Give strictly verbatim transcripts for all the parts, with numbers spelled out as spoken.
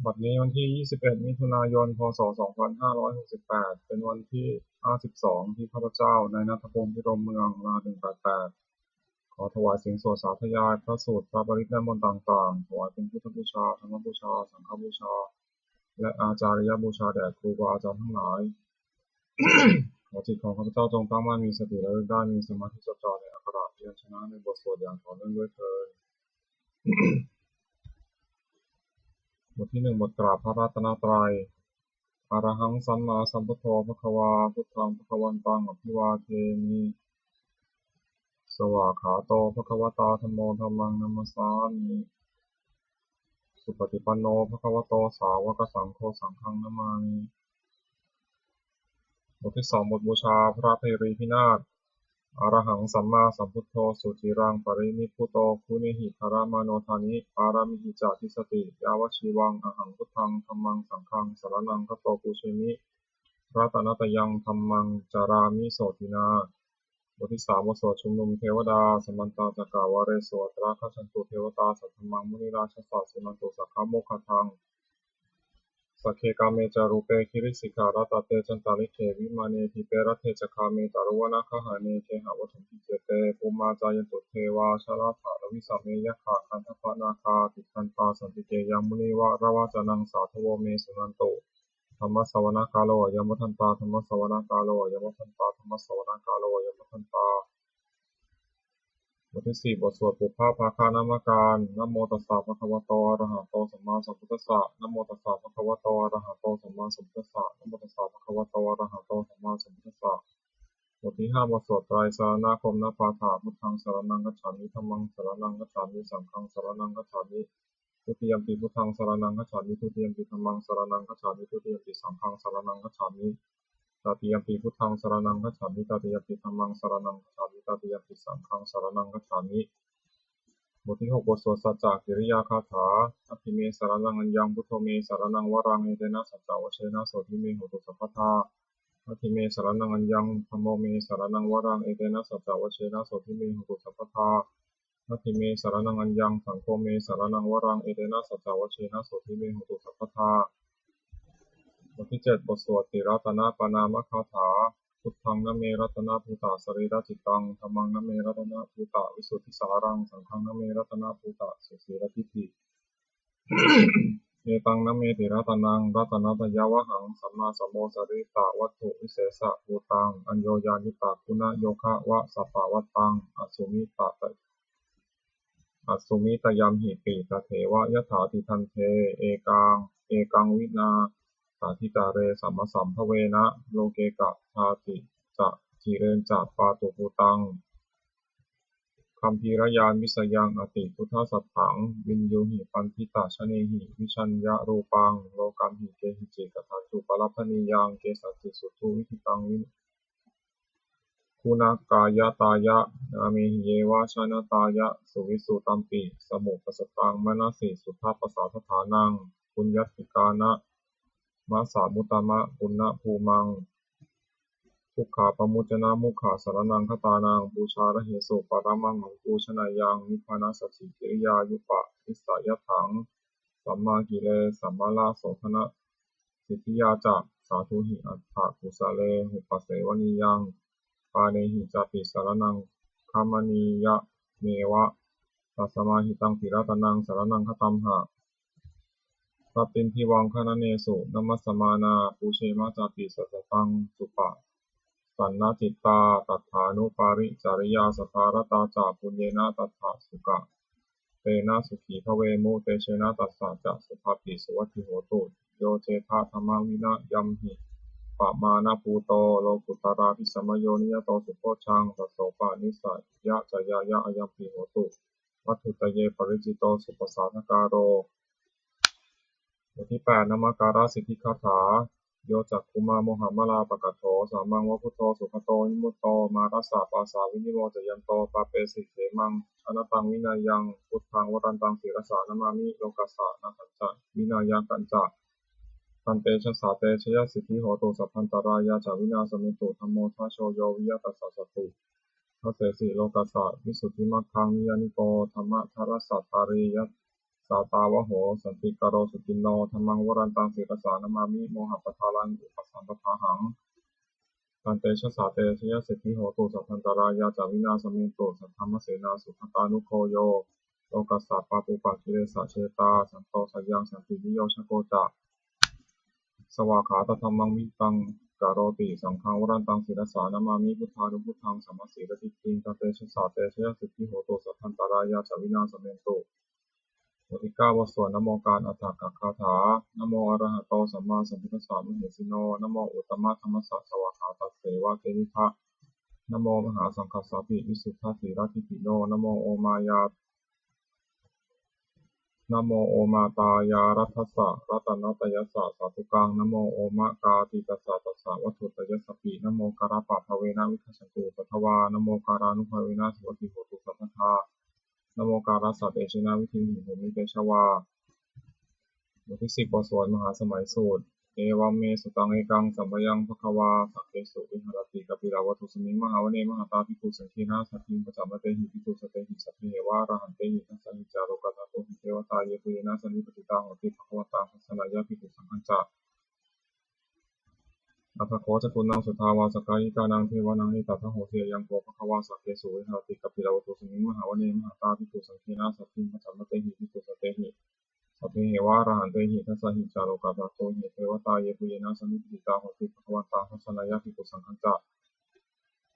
บัดนี้วันที่ ยี่สิบเอ็ด มิถุนายน พ.ศ. สองพันห้าร้อยหกสิบแปด เป็นวันที่ ห้าสิบสอง ที่ข้าพเจ้า นายณัฐพงษ์ พิรมเมือง รหัส หนึ่งแปดแปด ขอถวายเสียงสวดสาธยายพระสูตร พระปริตร และมนต์ต่างๆ ถวายเป็นพุทธบูชา ธรรมบูชา สังฆบูชา และอาจาริยบูชาแด่ครูบาอาจารย์ทั้งหลาย ขอจิตของข้าพเจ้าจงตั้งมั่น มีสติระลึกได้ มีสมาธิจดจ่อในอักขระพยัญชนะในบทสวดอย่างต่อเนื่องด้วยเทอญ บทที่หนึ่ง บทกราบพระรัตนตรัย Arahaṃ sammāsambuddho bhagavā, buddhaṃ bhagavantaṃ abhivādemi. Svākkhāto bhagavatā dhammo, dhammaṃ namassāmi. Supaṭipanno bhagavato sāvakasaṅgho, saṅghaṃ namāmi. บทที่สอง บทบูชาพระไพรีพินาศ Arahaṃ sammāsambuddho suciraṃ parinibbuto, guṇehi paramāṇodhāni pāramīhi ca dissati, yāvajīvaṃ ahaṃ buddhaṃ dhammaṃ saṅghaṃ saraṇaṃ gato, pūjemi ratanattayaṃ, dhammaṃ carāmi sotthinā. บทที่สาม บทสวดชุมนุมเทวดา Samantā cakkavāḷesu atrāgacchantu devatā, saddhammaṃ munirājassa suṇantu saggamokkhadaṃ. Sagge kāme ca rūpe girisikharataṭe cantalikkhe vimāne, dīpe raṭṭhe ca gāme taruvanagahane gehavatthumhi khette, bhummā cāyantu devā jalathalavisame yakkhagandhabbanāgā, tiṭṭhantā santike yaṃ munivaravacanaṃ sādhavo me suṇantu. Dhammassavanakālo ayam bhadantā, dhammassavanakālo ayam bhadantā, dhammassavanakālo ayam bhadantā. บทที่สี่ บทสวดปุพพภาคนมการ Namo tassa bhagavato arahato sammāsambuddhassa. Namo tassa bhagavato arahato sammāsambuddhassa. Namo tassa bhagavato arahato sammāsambuddhassa. บทที่ห้า บทสวดไตรสรณคมนปาฐะ Buddhaṃ saraṇaṃ gacchāmi, dhammaṃ saraṇaṃ gacchāmi, saṅghaṃ saraṇaṃ gacchāmi. Dutiyampi buddhaṃ saraṇaṃ gacchāmi, dutiyampi dhammaṃ saraṇaṃ gacchāmi, dutiyampi saṅghaṃ saraṇaṃ gacchāmi. Tatiyampi buddhaṃ saraṇaṃ gacchāmi, tatiyampi dhammaṃ saraṇaṃ gacchāmi, tatiyampi saṅghaṃ saraṇaṃ gacchāmi. บทที่หก บทสวดสัจจกิริยาคาถา Natthi me saraṇaṃ aññaṃ, buddho me saraṇaṃ varaṃ, etena saccavajjena sotthi me hotu sabbadā. Natthi me saraṇaṃ aññaṃ, dhammo me saraṇaṃ varaṃ, etena saccavajjena sotthi me hotu sabbadā. Natthi me saraṇaṃ aññaṃ, saṅgho me saraṇaṃ varaṃ, etena saccavajjena sotthi me hotu sabbadā. บทที่เจ็ด บทสวดติรัตนปณามคาถา Buddhaṃ name ratanabhūtasarirācittaṃ, dhammaṃ name ratanabhūtavisuddhisāraṃ, saṅghaṃ name ratanabhūtasusīladiṭṭhiṃ, etaṃ name tiratanaṃ ratanattayavhaṃ, sammāsambuddho sarītavadduvisesabhūtaṃ, aññoññayuttaguṇayogavasappavattāṃ, asmita asmitayamhi pi tatheva yathātiṭṭhaṃ te ekaṃ ekaṃ vinā sadicare samasambhavena, loke kadāci ca cirañca pātubhūtaṃ. Gambhīraññavijayaṃ atiandbhujasatthaṃ, viññūhi paṇḍitajanehi, vijeyya rūpaṃ lokamhi, kehici kataññupalabhanīyaṃ, kesaci suddhu vigatāṃ vi guṇakāyatāya, nāmehi yeva janatāya, suvisu tampi samuppasattaṃ, manasi suddhapasādaṭṭhānaṃ, puññatthikānamasamuttamapuññabhūmaṃ, dukkhāpamuccanamukkhasaraṇaṃ gatānaṃ, pūjārahesu paramaṃ maṃ, pūjanīyaṃ nibbānasacchikiriyāyupanissayatthaṃ, sammākile sammālasotthana siddhiyā ca, sādhūhi atthakusalehupasevaniyaṃ, pāṇehi cāpi saraṇaṃ gamanīyameva, tasmā hitaṃ tiratanaṃ saraṇaṃ gatamha. Pattindivaṅgananesu namassamānā, pūjema cāpi sataṃ supasannacittāyatadānuparicariyā, saddārattā ca puññena tassa suka tena sukhī bhavemu, tejena tassa ca sukhāpi suvatthi hotu. Yo cettha dhammavinayaṃhi pamāṇabhūto, lokuttaradhikamayo niyato subojjhaṃ, tassopanisayañāṇayampi hotu, vatthuttaye paricito supasādākāro. บทที่แปด นมการสิทธิคาถา Yo cakkhumā mohamalāpakaṭṭho, sammānva buddho sugato vimutto, mārassa pāsā vinimocayanto, pāpesi khemaṃ janataṃ vinayaṃ, buddhaṃ varantaṃ sirasā namāmi, lokassa nāthañca vināyakañca. Tantejasā te jayasiddhi hotu, sabbantarāyā ca vināsamentu, dhammo dhajo yo viya tassa satthu, dassesi lokassa visuddhimaggaṃ, niyyāniko dhammadharassa dhārī, ya sātāvaho santikaro suciṇṇo. Dhammaṃ varantaṃ sirasā namāmi, mohappadālaṃ upasampādāhaṃ. Tantejasā te jayasiddhi hotu, sabbantarāyā ca vināsamentu. Saddhammasenā sugatānugo yo, lokassa pāpūpakilesajetā, santo sayaṃ santiniyojako ca, svākkhātadhammaṃ viditaṃ karoti. Saṅghaṃ varantaṃ sirasā namāmi, buddhānubuddhaṃ samasīladiṭṭhiṃ. Tantejasā te jayasiddhi hotu, sabbantarāyā ca vināsamentu. Bōdhicakkabotthasūttanamo, kaṇhatthakkagāthā. Namo arahato sammāsambuddhassa mahesino, namo uttamadhammassa svākkhātasseva tenidha, namo mahāsaṅghassāpi visuddhasīladiṭṭhino, namo omāya namo omātyāraddhassa ratanattayassa sādhukaṃ, namo omakātītassa tassa vatthuttayassapi, namokārappabhāvena vigacchantu upaddavā, namokārānubhāvena suvatthi hotu sabbadā, namokārassa tejena vidhimhi homi tejavā. บทที่สิบ บทสวดมหาสมัยสูตร Evaṃ me sutaṃ. Ekaṃ samayaṃ bhagavā sakkesu viharati kapilavatthusmiṃ mahāvane mahatā bhikkhusaṅghena saddhiṃ pañcamattehi bhikkhusatehi sabbeheva arahantehi. Dasahi ca lokadhātūhi devatā yebhuyyena sannipatitā honti bhagavantaṃ dassanāya bhikkhusaṅghañca. Atha kho catunnaṃ suddhāvāsakāyikānaṃ devānaṃ etadahosi: Ayaṃ kho bhagavā sakkesu viharati kapilavatthusmiṃ mahāvane mahatā bhikkhusaṅghena saddhiṃ pañcamattehi bhikkhusatehi sabbeheva arahantehi. Dasahi ca lokadhātūhi devatā yebhuyyena sannipatitā honti bhagavantaṃ dassanāya bhikkhusaṅghañca.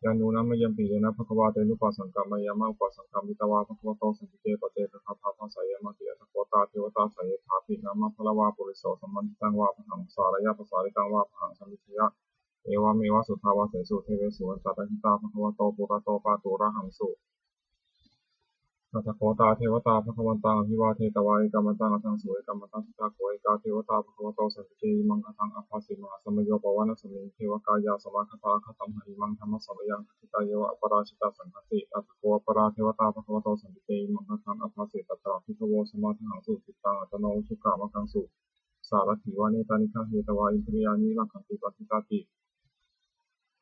Yannūna mayampi yena bhagavā tenupasaṅkameyyāma, upasaṅkamitvā bhagavato santike paccekagāthā bhāseyyāmāti. Atha kho tā devatā seyyathāpi nāma balavā puriso sammiñjitaṃ vā bāhaṃ pasāreyya, pasāritaṃ vā bāhaṃ sammiñjeyya, evameva suddhāvāsesu devesu antarahitā bhagavato purato pāturahaṃsu. Atha kho tā devatā bhagavantaṃ abhivādetvā ekamantaṃ aṭṭhaṃsu. Ekamantaṃ ṭhitā kho ekā devatā bhagavato santike imaṃ gāthaṃ abhāsi: Mahāsamayo pavanasmiṃ, devakāyā samāgatā; āgatamha imaṃ dhammasamayaṃ, dakkhitāyeva aparājitasaṅghanti. Atha kho aparā devatā bhagavato santike imaṃ gāthaṃ abhāsi: Tatra bhikkhavo samādahaṃsu, cittaṃ attano ujukamakaṃsu; sārathīva nettāni gahetvā, indriyāni rakkhanti paṇḍitāti.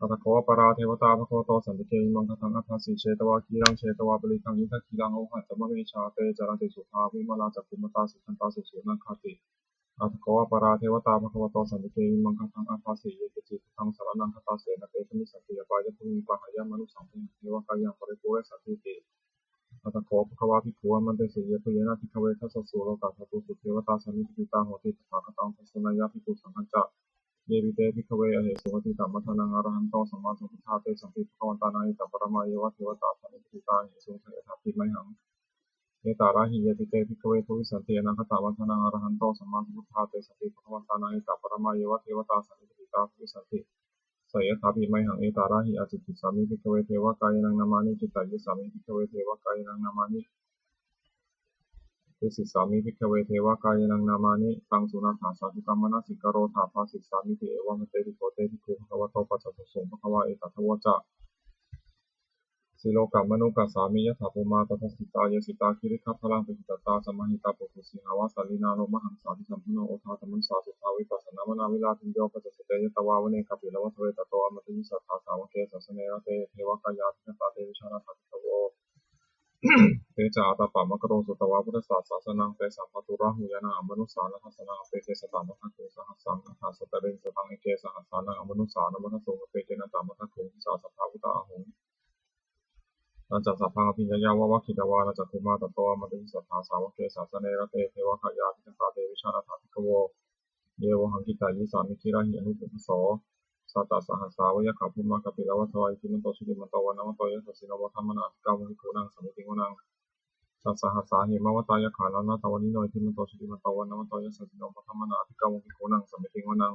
Atha kho aparā devatā bhagavato santike imaṃ gāthaṃ abhāsi: Chetvā khīlaṃ chetvā palighaṃ, indakhīlaṃ ohaccamanejā; te caranti suddhā vimalā, cakkhumatā sudantā susunāgāti. Atha kho aparā devatā bhagavato santike imaṃ gāthaṃ abhāsi: Ye keci buddhaṃ saraṇaṃ gatāse, na te gamissanti apāyabhūmiṃ; pahāya mānusaṃ dehaṃ, devakāyaṃ paripūressantīti. Atha kho bhagavā bhikkhū āmantesi: Yebhuyyena bhikkhave dasasu lokadhātūsu devatā sannipatitā honti tathāgataṃ dassanāya bhikkhusaṅghañca. Yepi te bhikkhave ahesuṃ atītamaddhānaṃ arahanto sammāsambuddhā, tesampi bhagavantānaṃ etaparamāyeva devatā sannipatitā ahesuṃ, seyyathāpi mayhaṃ etarahi. Yepi te bhikkhave bhavissanti anāgatamaddhānaṃ arahanto sammāsambuddhā, tesampi bhagavantānaṃ etaparamāyeva devatā sannipatitā bhavissanti, seyyathāpi mayhaṃ etarahi. Ācikkhissāmi bhikkhave devakāyānaṃ nāmāni. Kittayissāmi bhikkhave devakāyānaṃ nāmāni. Desissāmi bhikkhave devakāyānaṃ nāmāni. Taṃ suṇātha sādhukaṃ manasikarotha bhāsissāmīti. Evaṃ bhanteti kho te bhikkhū bhagavato paccassosuṃ. Bhagavā etadavoca: Silokamanukassāmi, yattha bhummā tadassitā; ye sitā girigabbharaṃ, pahitattā samāhitā. Puthū sīhāva sallīnā, lomahaṃsābhisambhuno; odātamanasā suddhā, vippasannamanāvilā. Bhiyyo pañcasate ñatvā, vane kāpilavatthave; tato āmantayi satthā, sāvake sāsane rate. Devakāyā abhikkantā, te vijānātha bhikkhavo. Te ca ātappamakaruṃ, sutvā buddhassa sāsanaṃ; tesampāturahu ñāṇaṃ, amanussāna dassanaṃ. Appeke satamaddakkhuṃ, sahassaṃ atha sattariṃ; sataṃ eke sahassānaṃ, amanussānamaddasuṃ. Appekenantamaddakkhuṃ, disā sabbā phuṭā ahuṃ. Tañca sabbaṃ abhiññāya, vavakkhitvāna cakkhumā; tato āmantayi satthā, sāvake sāsane rate. Devakāyā abhikkantā, te vijānātha bhikkhavo. Ye vohaṃ kittayissāmi, girāhi anupubbaso. Sattasahassā va yakkhā, bhummā kāpilavatthavā; iddhimanto jutimanto, vaṇṇavanto yasassino; modamānā abhikkāmuṃ, bhikkhūnaṃ samitiṃ vanaṃ. Chasahassā hemavatā, yakkhā nānattavaṇṇino; iddhimanto jutimanto, vaṇṇavanto yasassino; modamānā abhikkāmuṃ, bhikkhūnaṃ samitiṃ vanaṃ.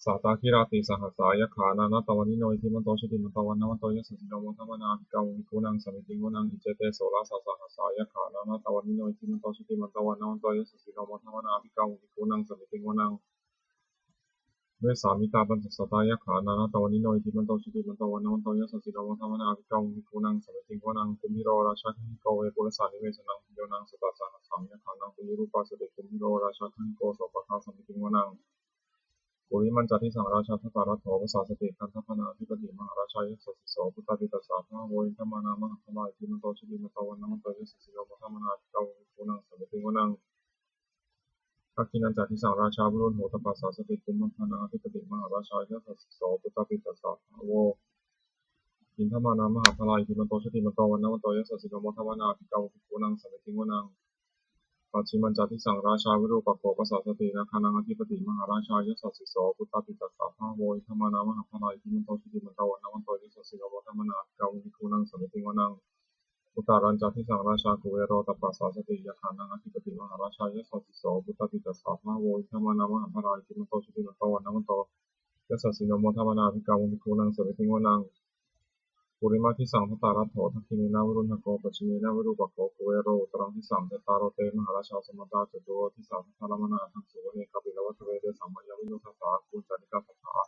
Sātāgirā tisahassā, yakkhā nānattavaṇṇino; iddhimanto jutimanto, vaṇṇavanto yasassino; modamānā abhikkāmuṃ, bhikkhūnaṃ samitiṃ vanaṃ. Iccete soḷasasahassā, yakkhā nānattavaṇṇino; iddhimanto jutimanto, vaṇṇavanto yasassino; modamānā abhikkāmuṃ, bhikkhūnaṃ samitiṃ vanaṃ. Vessāmittā pañcasatā, yakkhā nānattavaṇṇino; iddhimanto jutimanto, vaṇṇavanto yasassino; modamānā abhikkāmuṃ, bhikkhūnaṃ samitiṃ vanaṃ. Kumbhīro rājagahiko, vepullassa nivesanaṃ; bhiyyo naṃ satasahassaṃ, yakkhānaṃ payirupāsati; kumbhīro rājagahiko, sopāga samitiṃ vanaṃ. Purimañca disaṃ rājā, dhataraṭṭho pasāsati; gandhabbānaṃ ādhipati, mahārājā yasassi so. Puttāpi tassa bahavo, indanāmā mahabbalā; iddhimanto jutimanto, vaṇṇavanto yasassino; modamānā abhikkāmuṃ, bhikkhūnaṃ Dakkhiṇañca disaṃ rājā virūḷho tappasāsati. Kumbhaṇḍānaṃ ādhipati mahārājā yasassi so. Puttāpi tassa bahavo indanāmā mahabbalā iddhimanto jutimanto vaṇṇavanto yasassino modamānā abhikkāmuṃ bhikkhūnaṃ samitiṃ vanaṃ. Pacchimañca disaṃ rājā virūpakkho pasāsati. Nāgānaṃ ādhipati mahārājā yasassi so. Puttāpi tassa bahavo indanāmā mahabbalā iddhimanto jutimanto vaṇṇavanto yasassino modamānā abhikkāmuṃ bhikkhūnaṃ samitiṃ vanaṃ. Uttarañca disaṃ rājā kuvero tappasāsati. Yakkhānaṃ ādhipati mahārājā yasassi so. Puttāpi tassa bahavo indanāmā mahabbalā iddhimanto jutimanto vaṇṇavanto yasassino modamānā abhikkāmuṃ bhikkhūnaṃ samitiṃ vanaṃ. Purimaṃ disaṃ dhataraṭṭho dakkhiṇena virūḷhako pacchimena virūpakkho kuvero uttaraṃ disaṃ. Cattāro te mahārājā samantā caturo disā daddallamānā aṭṭhaṃsu vane kāpilavatthave. Tesaṃ māyāvino dāsā āgū vañcanikā saṭhā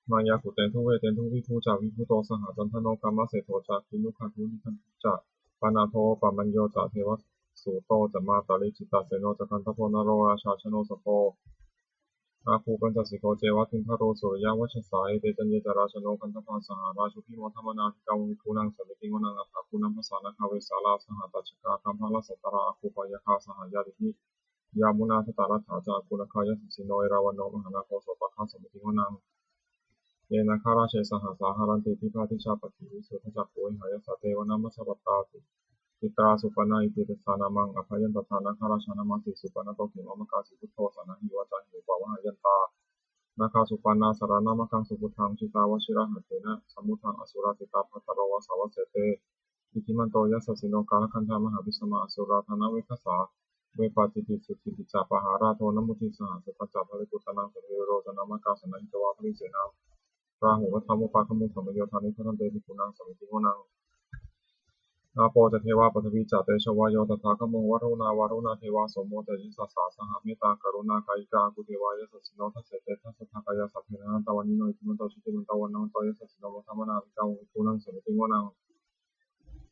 māyā kuṭeṇḍu veṭeṇḍu. Viṭū ca viṭuṭo saha candano kāmaseṭṭho ca kinnughaṇḍu nighaṇḍu ca panādo opamañño ca devasūto ca mātali cittaseno ca gandhabbo naḷorājā janosabho āgū pañcasikho ceva timbarū suriyavacchasā. Ete caññe ca rājāno gandhabbā saha rājubhi modamānā abhikkāmuṃ bhikkhūnaṃ samitiṃ vanaṃ. Athāgū nābhasā nāgā vesālā sahatacchakā kambalassatarā āgū pāyāgā saha ñātibhi. Yāmunā dhataraṭṭhā ca āgū nāgā yasassino erāvaṇo mahānāgo sopāga samitiṃ vanaṃ. Ye nāgarāje sahasā haranti dibbā dijā pakkhi visuddhacakkhū vehāyasā te vanamajjhapattā citrā supaṇṇā iti tesa nāmaṃ. Abhayantadā nāgarājānamāsi supaṇṇato khemamakāsi buddho saṇhāhi vācāhi upavhayantā nāgā supaṇṇā saraṇamakaṃsu buddhaṃ. Jitā vajirahatthena samuddaṃ asurā sitā bhātaro vāsavassete iddhimanto yasassino kālakañjā mahābhismā asurā dānaveghasā vepacitti sucitti ca pahārādo namucī saha. Satañca baliputtānaṃ satthavimāro ca nāmakā sannayhitvā baliṃ senaṃ rāhubhaddamupāgamuṃ samayodāni bhaddante bhikkhūnaṃ samitiṃ vanaṃ. Āpo ca devā paṭhavī ca tejo vāyo tadāgamuṃ varuṇā vāruṇā devā somo ca yasasā saha mettākaruṇākāyikā āgū devā yasassino dasete dasadhā kāyā sabbe nānattavaṇṇino iddhimanto jutimanto vaṇṇavanto yasassino modamānā abhikkāmuṃ bhikkhūnaṃ samitiṃ vanaṃ.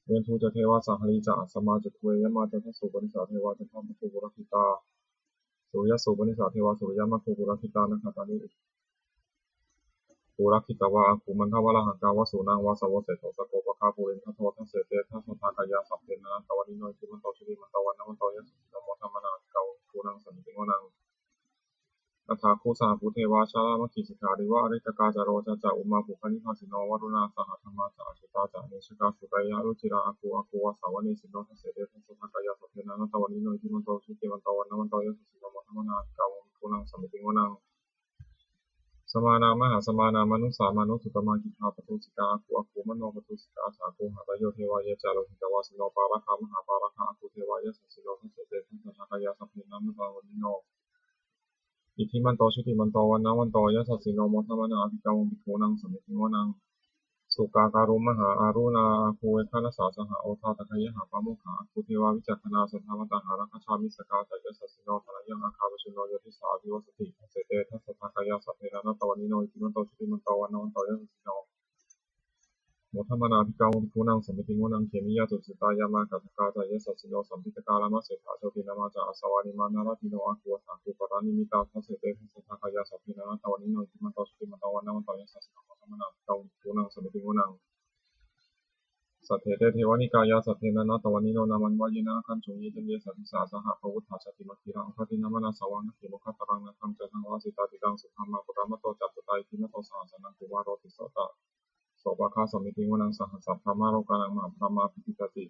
Veṇḍū ca devā sahalī ca asamā ca duve yamā candassūpanisā devā candamakkhū purakkhitā. Suriyassūpanisā devā suriyamāgū purakkhitā nakkhattāni purakkhitvā āgū mandavalāhakā. Vasūnaṃ vāsavo seṭṭho sakkopāga purindado dasete dasadhā kāyā sabbe nānattavaṇṇino iddhimanto jutimanto vaṇṇavanto yasassino modamānā abhikkāmuṃ bhikkhūnaṃ samitiṃ vanaṃ. Athāgū sahabhū devā jalamaggisikhāriva ariṭṭhakā ca rojā ca ummāpupphanibhāsino varuṇā sahadhammā ca accutā ca anejakā sūleyyarucirā āgū āgū vāsavanesino dasete dasadhā kāyā sabbe nānattavaṇṇino iddhimanto jutimanto vaṇṇavanto yasassino modamānā abhikkāmuṃ bhikkhūnaṃ samitiṃ vanaṃ. Samānā mahāsamānā mānusā mānusuttamā khiḍḍāpadūsikā āgū āgū manopadūsikā athāgū harayo devā ye ca lohitavāsino pāragā mahāpāragā āgū devā yasassino dasete dasadhā kāyā sabbe nānattavaṇṇino iddhimanto jutimanto vaṇṇavanto yasassino modamānā abhikkāmuṃ bhikkhūnaṃ samitiṃ vanaṃ. Sukkā karumhā aruṇā āgū veghanasā saha odātagayhā pāmokkhā āgū devā vicakkhaṇā sadāmattā hāragajā missakā ca yasassino thanayaṃ āgā pajjunno yo disā abhivassati dasete dasadhā kāyā sabbe nānattavaṇṇino iddhimanto jutimanto vaṇṇavanto yasassino modamānā abhikkāmuṃ bhikkhūnaṃ samitiṃ vanaṃ. Khemiyā tusitā yāmā kaṭṭhakā ca yasassino lambitakā lāmaseṭṭhā jotināmā ca āsavā nimmānaratino āgū athāgū paranimmitā dasete dasadhā kāyā sabbe nānattavaṇṇino iddhimanto jutimanto vaṇṇavanto yasassino modamānā abhikkāmuṃ bhikkhūnaṃ samitiṃ vanaṃ. Saṭṭhete devanikāyā saṭṭhe nānattavaṇṇino nāmanvayena āgañchuṃ. Ye caññe sadisā sahabhū vutthajātimakkhilaṃ oghatiṇṇamanāsavaṃ dakkhemoghataraṃ nāgaṃ candaṃva asitātitaṃ. Subrahmā paramatto ca puttā iddhimato saha sanaṅkumāro tisso ca sopāga samitiṃ vanaṃ. Sahassabrahmalokānaṃ mahābrahmābhitiṭṭhati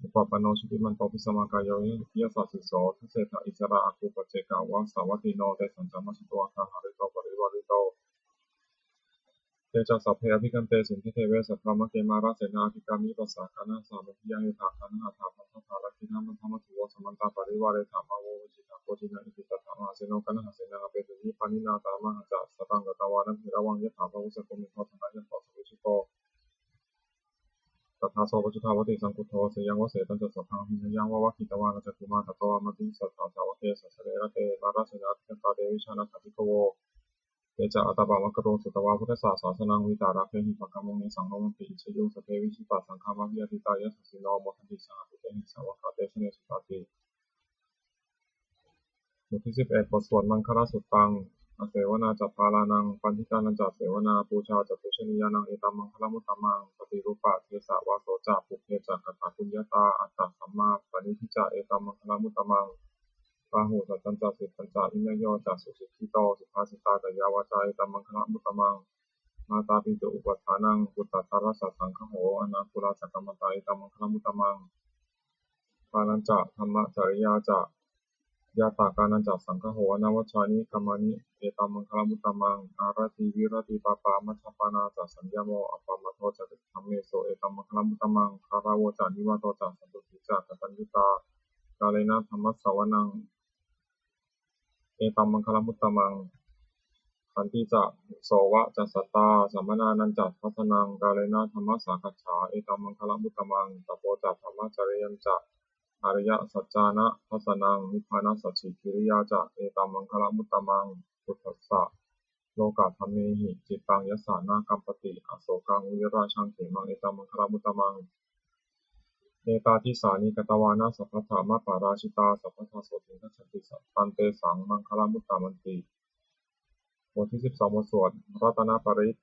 upapanno jutimanto bhismākāyo yasassiso. Dasettha issarā āgū paccekavasavattino tesañca majjhato āgā hārito parivārito. Te ca sabbe abhikkante sainde deve sabrahmake mārasenā abhikkāmi passa kaṇhassa mandiyaṃ. Yatha kaṇhassa bandhatha rakkhettha bandhamatthu vo samantā parivāretha mā vo muñcittha koci naṃ iti. Tattha mahāseno kaṇhasenaṃ apesayi pāṇinā talamāhacca saraṃ katvāna bheravaṃ. Yathā pāvussako megho thanayanto savijjuko tadā so paccudāvatti saṅkuddho asayaṃvase. Tañca sabbaṃ abhiññāya vavakkhitvāna cakkhumā tato āmantayi satthā sāvake sāsane rate. Mārasenā abhikkantā te vijānātha bhikkhavo. Te ca ātappamakaruṃ sutvā buddhassa sāsanaṃ vītarāgehi pakkāmuṃ nesaṃ lomampi iñjayuṃ. Sabbe vijitasaṅgāmā bhiyātītā yasassino modanti saha bhūtehi sāvakā te janesutāti. บทที่สิบเอ็ด บทสวดมังคลสุตตัง Asevanā ca bālānaṃ, paṇḍitānañca sevanā, pūjā ca pūjanīyānaṃ, etammaṅgalamuttamaṃ. Paṭirūpadesavāso ca, pubbe ca katapuññatā, attasammā parittaṃ paṇidhi ca, etam maṅgalam uttamaṃ. Bāhu saccañca sippañca, vinayo ca susikkhito, subhāsitā ca yā vācā, etam maṅgalam uttamaṃ. Mātāpituupaṭṭhānaṃ, puttadārassa saṅgaho, anākulā ca kammantā, etam maṅgalam uttamaṃ. Dānañca dhammacariyā ca, ñātakānañca saṅgaho, anavajjāni kammāni, etam maṅgalam uttamaṃ. Āratī viratī pāpā, majjapānā ca saññamo, appamādo ca dhammesu, etam maṅgalam uttamaṃ. Gāravo ca nivāto ca, santuṭṭhī ca kataññutā, kālena dhammassavanaṃ, etam maṅgalam uttamaṃ. Khantī ca sovacassatā, samaṇānañca dassanaṃ, kālena dhammasākacchā, etam maṅgalam uttamaṃ. Tapo ca brahmacariyañca, ariyasaccāna dassanaṃ, nibbānasacchikiriyā ca, etam maṅgalam uttamaṃ. Phuṭṭhassa lokadhammehi, cittaṃ yassa na kampati, asokaṃ virajaṃ khemaṃ, etam maṅgalam uttamaṃ. Etādisāni katvāna, sabbatthamaparājitā, sabbattha sotthiṃ gacchanti, etam tesaṃ maṅgalam uttamanti. บทที่ สิบสอง บทสวดรัตนปริตร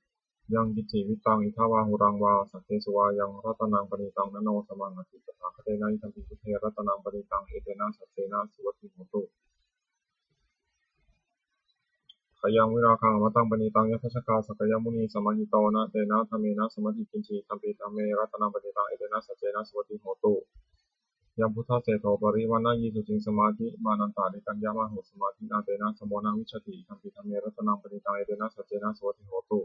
Yaṅkiñci vittaṃ idha vā huraṃ vā, saggesu vā yaṃ ratanaṃ paṇītaṃ, na no samaṃ atthi tathāgatena, idampi buddhe ratanaṃ paṇītaṃ, etena saccena suvatthi hotu. Khayaṃ virāgaṃ amataṃ paṇītaṃ, yadajjhagā sakyamunī samāhito, na tena dhammena samatthi kiñci, idampi dhamme ratanaṃ paṇītaṃ, etena saccena suvatthi hotu. Yambuddhaseṭṭho parivaṇṇayī suciṃ, samādhimānantarikaññamāhu, samādhinā tena samo na vijjati, idampi dhamme ratanaṃ paṇītaṃ, etena saccena suvatthi hotu.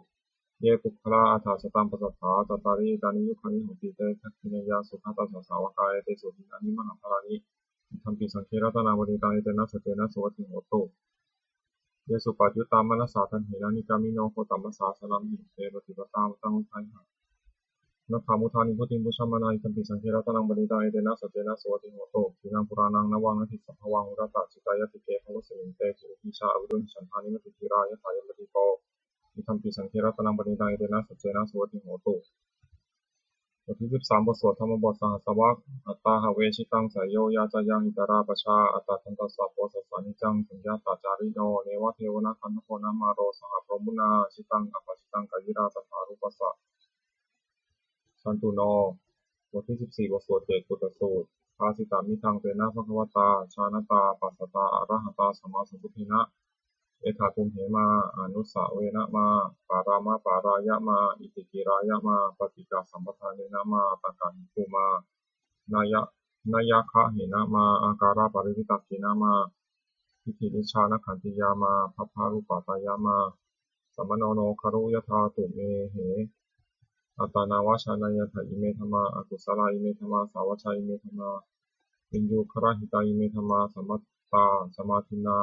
Ye puggalā aṭṭha sataṃ pasatthā, cattāri etāni yugāni honti, te dakkhiṇeyyā sugatassa sāvakā, etesu dinnāni mahapphalāni, idampi saṅghe ratanaṃ paṇītaṃ, etena saccena suvatthi hotu. Ye suppayuttā manasā daḷhena, nikkāmino gotamasāsanamhi, te pattipattā amataṃ vigayha, laddhā mudhā nibbutiṃ bhuñjamānā, idampi saṅghe ratanaṃ paṇītaṃ, etena saccena suvatthi hotu. Khīṇaṃ purāṇaṃ navaṃ natthi sambhavaṃ, purattacittāyatike bhavasmiṃ, te pūregī ca avirūḷhichandā, nimmānaratī dhīrā yathāyampadīpo, idampi saṅghe ratanaṃ paṇītaṃ, etena saccena suvatthi hotu. บทที่ สิบสาม บทสวดธรรมบท Sahassavak. Atthāhave jitaṃ seyyo, yācāyaṃ itarā pajā, attadantassa bosassa niccaṃ, suññatacārino neva devā na gandhabbo na māro, saha brahmunā jitaṃ apājitaṃ, kāyirā sadā rūpassa santuṇo. บทที่ สิบสี่ บทสวดเกตปุตตสูตร Bhāsitamidaṃ tena bhagavatā jānatā passatā arahatā sammāsambuddhena, etha tumhe mā anussavena mā, pāramapārāya mā, itikirāya mā, paṭighasampadanena mā, takkahitū mā, naya- nayaggahena mā, ākāraparivitakkena mā, diṭṭhibhijjhānagantiyā mā, bhabbarūpatayā mā, sammāno no khāru yathā tumhehi, attanāvajaṃ nāyatha. Ime dhammā akusalā, ime dhammā sāvajjā, ime dhammā viññugarahitā, ime dhammā sammatā samādinnā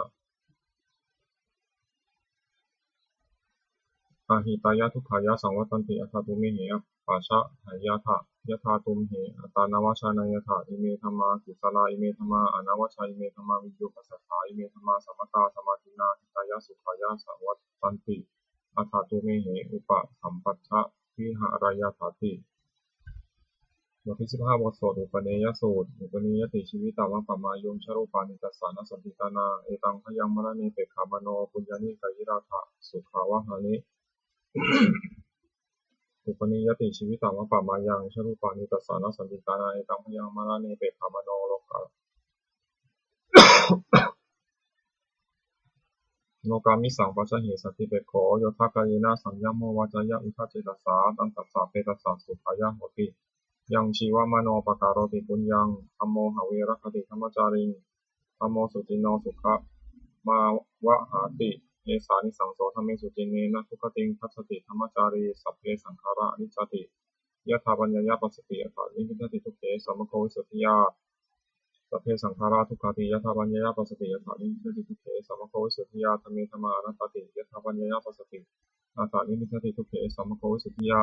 ahitāya dukkhāya saṃvattanti. Atha tumhehi paccattayādatāya tumhe, attanāvajaṃ nāyatha. Ime dhammā kusalā, ime dhammā anāvajaṃ, ime dhammā viññuppasatthā, ime dhammā sammatā samādinnā hitāya sukhāya saṃvattanti. Atha tumhehi upasampajja viharāya dāti. บทที่ สิบห้า บทสวดอุปเนยสูตร Upanīyati jīvitamappamāyu, yaṃ rūpāni tassa na santi tāṇaṃ, etaṃ bhayaṃ maraṇe pekkhamāno, puññāni kāyirātha sukhāvahāni. Upanīyati jīvitamappamāyu, yaṃ rūpāni tassa na santi tāṇaṃ, etaṃ bhayaṃ maraṇe pekkhamāno, lokā lokāmisaṃ pajahe santipekkho, yodha kāyena saṃyamo, vācāya uda cetasā, taṃ tassa petassa sukhāya hoti. Yaṃ jīvamāno pakaroti puññaṃ, dhammo have rakkhati dhammacāriṃ, dhammo suciṇṇo sukhamappamāvahāti. Esānisaṃso dhammesu, ciṇṇena dugatiṃ gacchati dhammacārī. Sabbe saṅkhārā aniccāti, yadā paññāya passati, yadā nibbindati dukkhe, sammoko visuddhiyā. Sabbe saṅkhārā dukkhāti, yadā paññāya passati, yadā nibbindati dukkhe, sammoko visuddhiyā. Dhamme dhammā anattāti, yadā paññāya passati, yadā nibbindati dukkhe, sammoko visuddhiyā.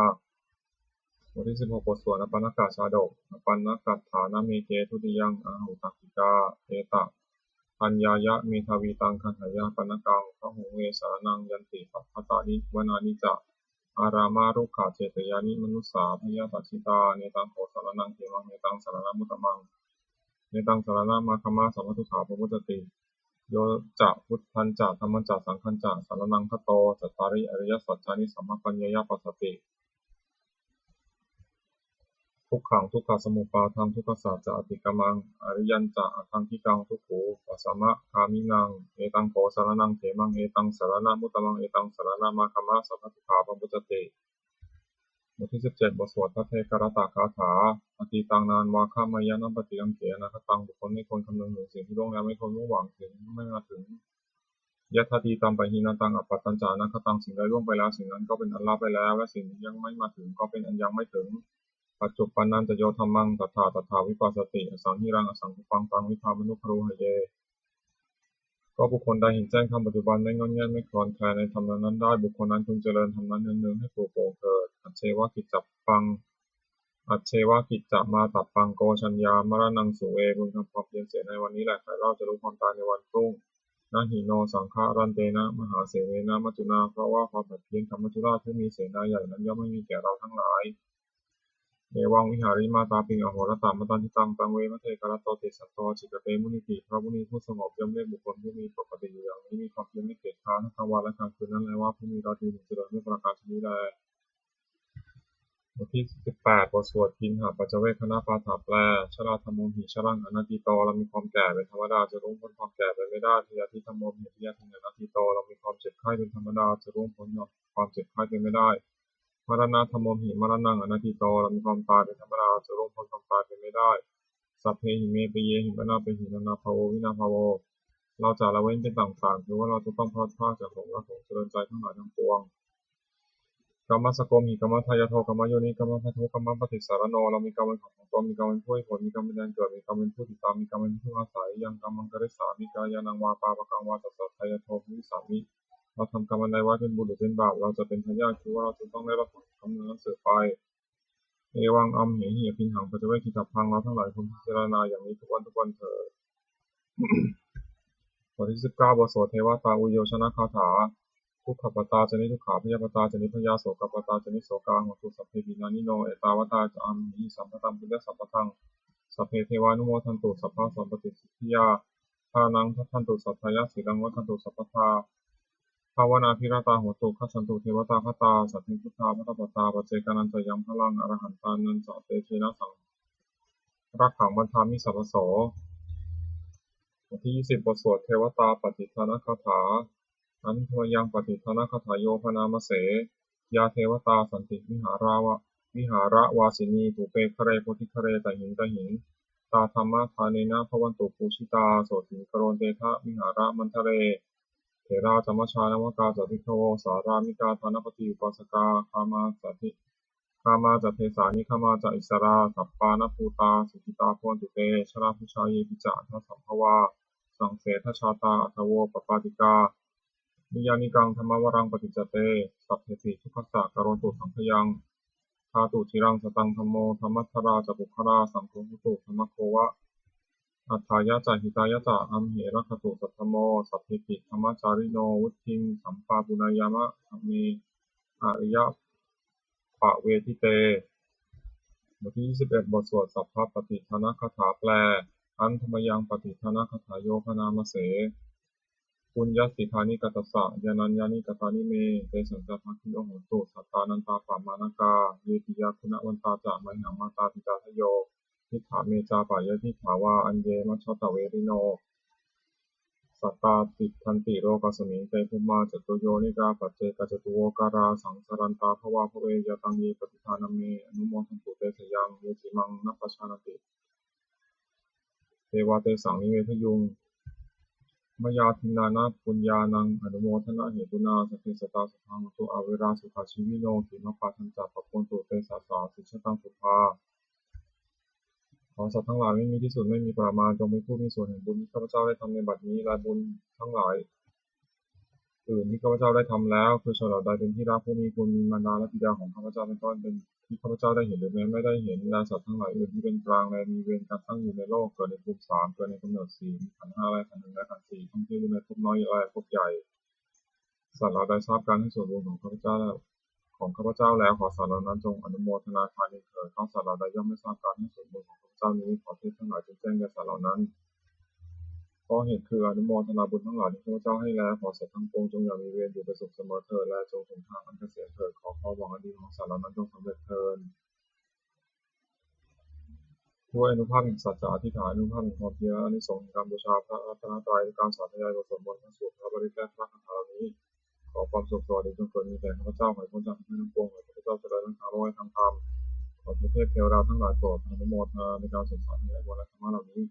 บทที่ สิบหก บทสวดอปัณณกชาดก Apaṇṇakaṭṭhānameke dutiyaṃ āhu, takkikā etapaññāya medhāvī, taṃ gaṇhāya paṇṇakaṃ. Bahū ve saraṇaṃ yanti, pabbajitā vanāni ca, ārāmā rukkhacetyāni, manussā bhayapajitā. Netaṃ kho saraṇaṃ khemaṃ, netaṃ saraṇamuttamaṃ, netaṃ saraṇamāgamma, sabbadukkhā pamuccati. Yo ca buddhañca dhammañca saṅghañca saraṇaṃ gato, cattāri ariyasaccāni, sammapaññāya passati. Dukkhaṃ dukkhasamuppādaṃ dukkhassa ca atikkamaṃ ariyañca aṭṭhaṅgikaṃ dukkhupasamagāminaṃ. Etaṃ kho saraṇaṃ khemaṃ, etaṃ saraṇamuttamaṃ, etaṃ saraṇamāgamma, sabbadukkhā pamuccati. บทที่สิบเจ็ด บทสวดภัทเทกรัตตคาถา Atītaṃ nānvāgameyya nappaṭikaṅkhe anāgataṃ. บุคคลไม่ควรคำนึงถึงสิ่งที่ล่วงแล้ว ไม่ควรมุ่งหวังสิ่งที่ไม่มาถึง Yadatītaṃ pahīnantaṃ appattañca anāgataṃ. สิ่งใดล่วงไปแล้ว สิ่งนั้นก็เป็นอันละไปแล้ว และสิ่งที่ยังไม่มาถึงก็เป็นอันยังไม่ถึง Paccuppannañca yo dhammaṃ tattha tattha vipassati, asaṃhiraṃ asaṅkuppaṃ taṃ viddhā manubrūhaye. ก็บุคคลใดเห็นแจ้งธรรมปัจจุบัน ไม่ง่อนแง่นไม่คลอนแคลนในธรรมนั้นๆ ได้ บุคคลนั้นพึงเจริญธรรมนั้นเนืองๆ ให้ปรุโปร่งเถิด Ajjeva kiccamātappaṃ, ajjeva kiccamātappaṃ ko jaññā maraṇaṃ suve. พึงทำความเพียรเสียในวันนี้แหละ ใครเล่าจะรู้ความตายในวันพรุ่ง Na hi no saṅgarantena mahāsenena maccunā. เพราะว่าความผัดเพี้ยนกับมัจจุราชผู้มีเสนาใหญ่นั้น ย่อมไม่มีแก่เราทั้งหลาย Evaṃ vihārimātāpiṃ ahorattamatanditaṃ taṃ ve bhaddekarattoti santo ācikkhate munīti. พระมุนีผู้สงบย่อมเรียกบุคคลผู้มีปกติอยู่อย่างนี้ มีความเพียรไม่เกียจคร้าน ทั้งกลางวันและกลางคืนนั้นแล ว่า ผู้มีราตรีหนึ่งเจริญด้วยประการชนิดนี้แล. บทที่สิบแปด บทสวดกิณหปัจจเวกขณปาฐะ แปล Jarādhammomhi jaraṃ anatīto. เรามีความแก่เป็นธรรมดา จะล่วงพ้นความแก่ไปไม่ได้ Byādhidhammomhi byādhiṃ anatīto. เรามีความเจ็บไข้เป็นธรรมดา จะล่วงพ้นความเจ็บไข้ไปไม่ได้ Maraṇadhammomhi maraṇaṃ anatīto. เรามีความตายเป็นธรรมดา จะล่วงพ้นความตายไปไม่ได้ Sabbehi me piyehi anāpehi nānābhāvo vinābhāvo. เราจะละเว้นเป็นต่างๆ คือว่าเราจะต้องพลัดพรากจากของรักของเจริญใจทั้งหลายทั้งปวง Kammassakomhi kammadāyādo kammayoni kammabandhu kammapaṭisaraṇo. เรามีกรรมเป็นของของตน มีกรรมเป็นผู้ให้ผล มีกรรมเป็นแดนเกิด มีกรรมเป็นผู้ติดตาม มีกรรมเป็นที่พึ่งอาศัย Yaṃ kammaṃ karissāmi kalyāṇaṃ vā pāpakaṃ vā tassa dāyādo bhavisāmi. เราทำกรรมอันใดไว้ เป็นบุญหรือเป็นบาป เราจะเป็นทายาท คือว่าเราจะต้องได้รับผลของกรรมนั้นสืบไป Evaṃ amhehi abhiṇhaṃ paccavekkhitabbaṃ. เราทั้งหลายควรพิจารณาอย่างนี้ทุกวันทุกวันเถิด บทที่สิบเก้า บทสวดเทวตาอุยโยชนคาถา Dukkhappattā ca niddukkhā bhayappattā ca nibbhayā sokappattā ca nissokā hontu sabbepi pāṇino. Ettāvatā ca amhehi sambhataṃ puññasampadaṃ sabbe devānumodantu sabbasampattisiddhiyā. Dānaṃ dadantu saddhāya sīlaṃ rakkhantu sabbadā bhāvanābhiratā hontu gacchantu devatāgatā. Sabbe buddhā balappattā paccekānañca yaṃ balaṃ arahantānañca tejena saṅ rakkhaṃ bandhāmi sabbaso. บทที่ยี่สิบ บทสวดเทวตาปัตติทานคาถา Handa mayaṃ pattidānagāthāyo bhaṇāma se. Yā devatā santi vihārava vihāravāsinī pubbe ghare bodhighare tahiṃ tahiṃ, tā dhammadānena bhavantu pūjitā sotthiṃ karontedha vihāramaṇḍale. Therā ca majjhā navakā ca bhikkhavo sārāmikā dānapatī upāsakā gāmā ca di gāmā ca desā nigamā ca issarā sappāṇabhūtā sukhitā bhavantu te. Jalābujā yepi ca aṇḍasambhavā saṃsedajātā athavopapātikā niyyānikaṃ dhammavaraṃ paṭicca te sabbepi dukkhassa karontu saṅkhayaṃ. Ṭhātu ciraṃ sataṃ dhammo dhammaddharā ca puggalā saṅgho hotu samaggo va atthāya ca hitāya ca. Amhe rakkhatu saddhammo sabbepi dhammacārino vuḍḍhiṃ sampāpuṇeyyāma dhamme ariyappavedite. บทที่ยี่สิบเอ็ด บทสวดสัพพะปัตติทานคาถา แปล Handa mayaṃ pattidānagāthāyo bhaṇāma se. Puññassidhāni katassa yānaññāni katāni me, tesañca bhāgino hontu sattānantāppamāṇakā. Ye piyā guṇavantā ca mayhaṃ mātāpitādayo, diṭṭhā me ca pāpayadiṭṭhā vā aññe majjhattaverino, sattā tiṭṭhanti lokasmiṃ te bhummā catuyyonikā paccekacatuvokārā saṃsarantā bhavā bhave. Yā taṃ ye pattidānamme anumodantu te sayaṃ, ye c'imaṃ na pajānanti, te vā tesaṃ nivedayuṃ. Mayā dinnāna puññānaṃ anumodanahetunā sabbe sattā sukhā hontu averā sukhajīvino. Khemappādañca pabbavantu te sattā sijjhataṃ sukhā. ขอสัตว์ทั้งหลายไม่มีที่สุดไม่มีประมาณ จงเป็นผู้มีส่วนแห่งบุญที่ข้าพเจ้าได้ทำในบัดนี้ และบุญทั้งหลาย อื่นที่ข้าพเจ้าได้ทำแล้ว คือชนเหล่าใดเป็นที่รัก ผู้มีคุณ มีมารดาและบิดาของข้าพเจ้าเป็นต้น เป็นที่ข้าพเจ้าได้เห็นหรือแม้ไม่ได้เห็น และสัตว์ทั้งหลายอื่นที่เป็นกลาง และมีเวรกันตั้งอยู่ในโลก เกิดในภูมิสาม เกิดในกำเนิดสี่ มีขันธ์ห้าและขันธ์หนึ่งและขันธ์สี่ ท่องเที่ยวอยู่ในภพน้อยและภพใหญ่ สัตว์เหล่าใดทราบการให้ส่วนบุญของข้าพเจ้า ของข้าพเจ้าแล้ว ขอสัตว์เหล่านั้นจงอนุโมทนาทานเองเถิด เพราะสัตว์เหล่าใดย่อมไม่ทราบการให้ส่วนบุญของข้าพเจ้านี้ ขอเทพทั้งหลายจงแจ้งแก่สัตว์เหล่านั้น เพราะเหตุคืออนุโมทนาบุญทั้งหลายที่ข้าพเจ้าให้แล้ว ขอสัตว์ทั้งปวงจงอย่ามีเวร อยู่เป็นสุขเสมอเถิด และจงถึงทางอันเกษมเถิด ขอความหวังอันดีของสัตว์เหล่านั้นจงสำเร็จเทอญ ด้วยอานุภาพแห่งสัจจะอธิษฐาน อานุภาพแห่งความเพียร อานิสงส์แห่งการบูชาพระรัตนตรัย และการสาธยายบทสวดมนต์ พระสูตร พระปริตร และพระคาถาเหล่านี้ ขอความสุขสวัสดีจงเกิดมีแก่ข้าพเจ้า ขอให้พ้นจากทุกข์ทั้งปวง ขอให้ข้าพเจ้าเจริญทั้งทางโลกและทางธรรม ขอเทพเทวดาทั้งหลายโปรดอนุโมทนาในการสวดสาธยายมนต์และธรรมะเหล่านี้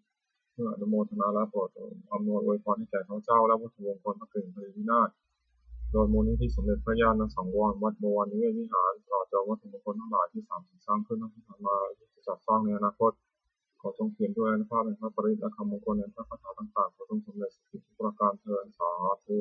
เพื่ออนุโมทนาและโปรดอำนวยอวยพรให้แก่ข้าพเจ้าและวัตถุมงคลพระกริ่งพระยุรนาถ โดยมูลนิธิสมเด็จพระญาณสังวร วัดบวรนิเวศวิหาร ตลอดจนวัตถุมงคลทั้งหลายที่สามสิบสร้างขึ้น ทั้งที่ผ่านมา และที่จะจัดสร้างในอนาคต ขอจงเปี่ยมด้วยอานุภาพแห่งพระปริตร และคำมงคลแห่งพระคาถาต่างๆ ขอจงสำเร็จสำเร็จทุกประการเทอญ สาธุ